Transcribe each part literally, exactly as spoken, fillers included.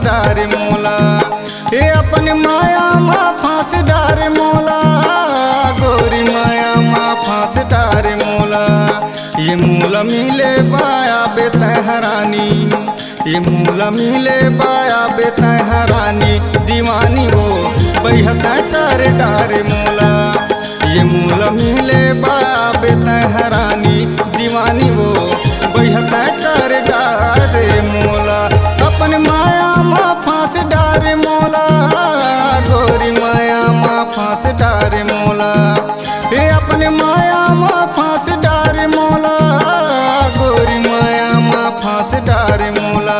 डारे मोला, हे अपन माया मा फांस डारे मोला, गोरी माया मा फांस डारे मोला। ये मोला मिले बाया बे तैं ह रानी, ये मोला मिले बाया बे तैं ह रानी, दीवानी वो बइहा तैं कर डारे मोला। ये मोला मिले बाया बे तैं ह रानी, दीवानी वो बइहा तैं कर डारे मोला। अपन माया मा फांस डारे मोला, गोरी माया मा फांस डारे मोला। हे अपन माया मा फांस डारे मोला, गोरी माया मा फांस डारे मोला।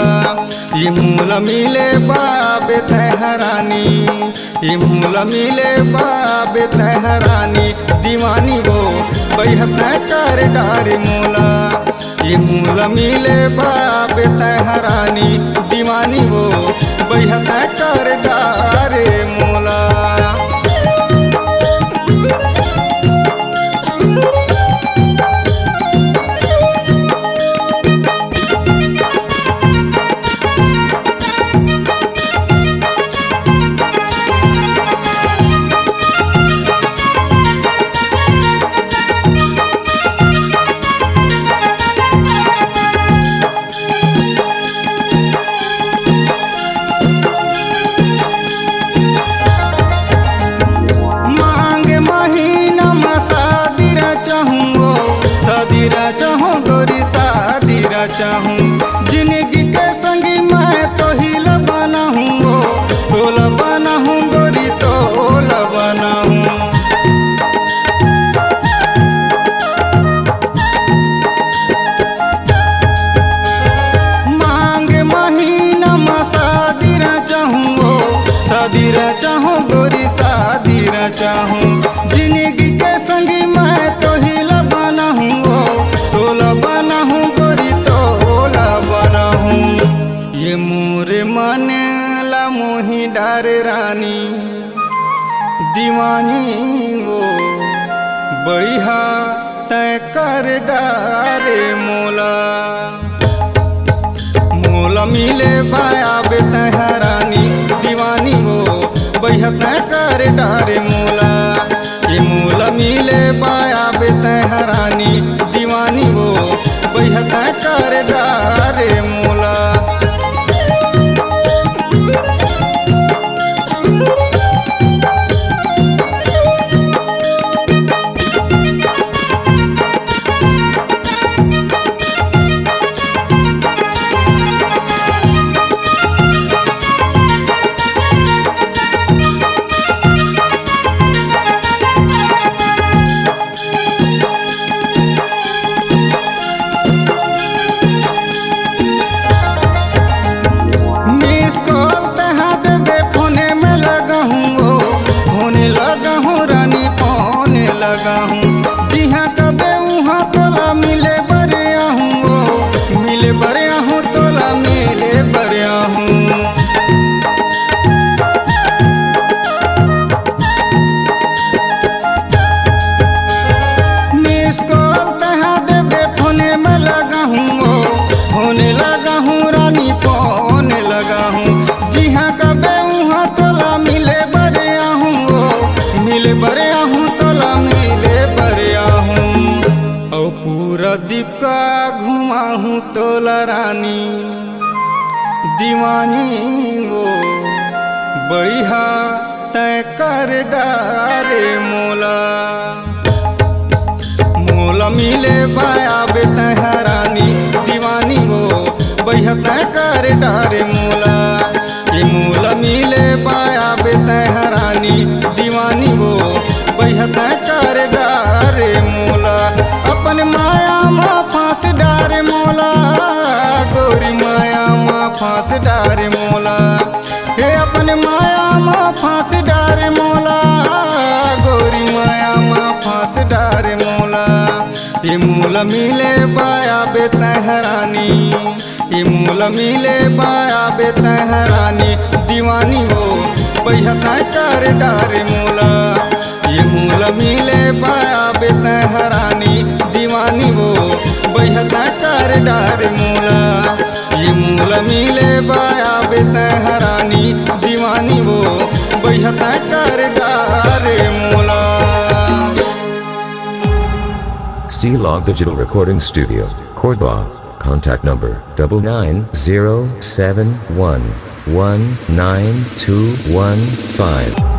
ये मोला मिले बाया बे तैं ह रानी, ये मोला मिले बाया बे तैं ह रानी, दीवानी वो बइहा तैं कर डारे मोला। ये मोला मिले बाया बे तैं ह रानी, दीवानी वो बइहा तैं कर डारे मोला। मांग महीना मा शादी रचाहूँ, शादी रचाहूँ गोरी, शादी रचाहूँ। जिंदगी के संगी मैं तोही ला बनाहूँ, तोला बनाहूँ गोरी, तोला बनाहूँ। मांग महीना मा शादी रचाहूँ, शादी रचाहूँ गोरी, शादी रचाहूँ। जिंदगी के संगी मैं तोही ला बनाहूँ, तोला बनाहूँ गोरी, तोला बनाहूँ। ये मोरे मन ला मोही डारे रानी, दीवानी वो बइहा तैं कर डारे मोला। मोला मिले बाया बे तैं ह रानी, दीवानी वो बइहा तैं कर डारे मोला। ये मोला मिले बाया बे तैं ह रानी, दीवानी वो बइहा तैं कर डारे मोला। Miss call तहाँ देबे, फोने में लगाहूँ वो, फोने लगाहूँ रानी, फोने लगाहूँ। जिहाँ कबे उहाँ तोला मिले बर आहूँ वो, मिले बर आहूँ तोला, मिले बर आहूँ। Miss call तहाँ देबे, फोने में लगाहूँ वो, फोने लगाहूँ रानी, फोने लगाहूँ। जिहाँ कबे उहाँ तोला मिले बर आहूँ वो, मिले बर आहूँ तोला, मिले बर आहूँ। अउ पूरा दीपका घुमाहूँ तोला रानी, दीवानी वो बइहा तैं कर डारे मोला। मोला मिले बाया बे तैं ह रानी, दीवानी वो बइहा तैं कर डारे मोला। ये मोला मिले बाया बे तैं ह रानी, दीवानी वो बइहा तैं कर डारे मोला। अपन माया मा फांस डारे मोला, गोरी माया मा फांस डारे मोला। हे अपन माया मा फांस डारे मोला, गोरी माया मा फांस डारे मोला। ये मोला मिले बाया बे तैं ह रानी, ये मोला मिले बाया बे तैं ह रानी, दीवानी वो बइहा तैं कर डारे मोला। ये मोला मिले बाया बे तैं ह रानी, दीवानी वो बइहा तैं कर डारे मोला। ये मोला मिले बाया बे तैं हरानी दीवानी वो बइहा तैं कर डारे मोला। C Log Digital Recording Studio, Cordoba. Contact number double nine zero seven one one nine two one five.